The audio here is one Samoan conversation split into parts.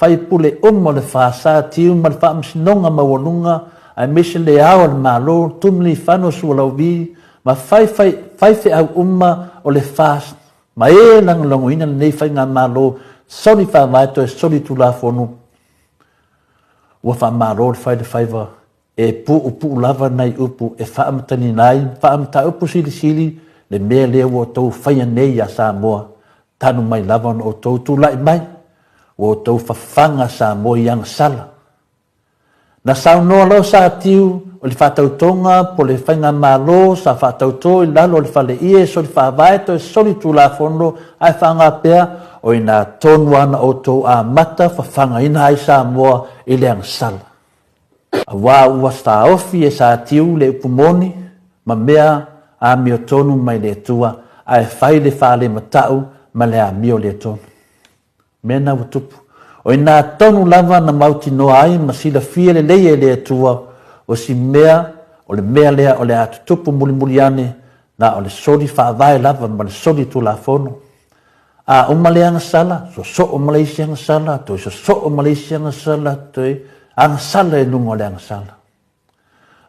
Faipule uma o le FAST, Tiu ma le Faamasinoga Maualuga aemaise le Ao o le Malo, Tumilifano Sualauvi ma faifeau uma o le FAST ma e lagolagoina lenei Faigamalo soli faavae toe soli Tulafono. Ua faamalo le fai le faiva E puupuu lava nai upu e faamatagina ai faamataupu silisili le mea lea ua outou faia nei iā Samoa, talu mai lava ona outou tulai mai, ua outou fafaga Samoa i agasala. Na saunoa loa Satiu o le faatautoga po le faigamalo sa faatauto i lalo o le faleie soli faavae toe soli tulafono ae faaaoga pea o ina tonu lava na outou amata fafagaina ai Samoa i le agasala. Aua ua taofi e Satiu le upu moni ma mea amiotonu mai le Atua, ae fai le falematau ma le amio le tonu. Mea na ua tupu. O ina tonu lava na mautinoa ai ma silafia lelei e le Atua o si mea o le mea lea o le a tutupu mulimuli ane, na o le soli faavae lava ma le soli tulafono. A uma le agasala, sosoo ma le isi agasala, toe sosoo ma le isi agasala, toe agasala i luga o le agasala.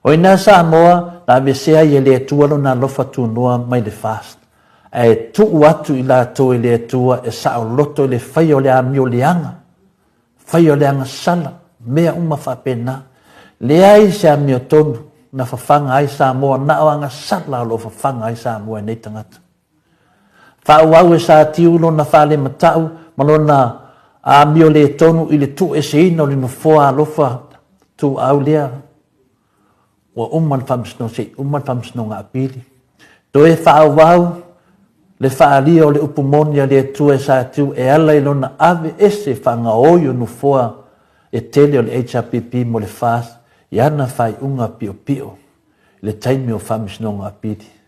O ina Samoa na aveesea ai e le Atua lona alofa tunoa mai le FAST, ae tuu atu i latou e le Atua e saoloto i le faia o le amio leaga, faia o le agasala, mea uma faapena. Leai se amiotonu na fafaga ai Samoa, na o agasala o lo o fafaga ai Samoa e nei tagata. Faaauau e Satiu lona falematau ma lona amio le tonu i le tuueseina o le nofoa alofa tuuau lea ua uma le faamasinoga, se i uma le faamasinoga apili. Toe faaauau le faaalia o le upu moni a le Atua e Satiu e ala i lona ave ese faagaoi o nofoa e tele o le HRPP mo le FAST i ana faaiuga piopio i le taimi o faamasinoga apili.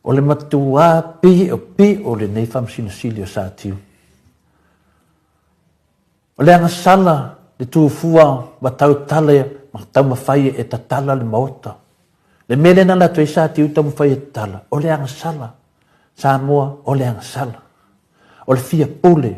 O le matuā piopio lenei Faamasino Sili o Satiu. O le agasala le tufua ma tautala ma taumafai e tatala le maota. Le mea lea na alu atu ai Satiu taumafai e tatala, o le agasala. Samoa, o le agasala. O le fia pule.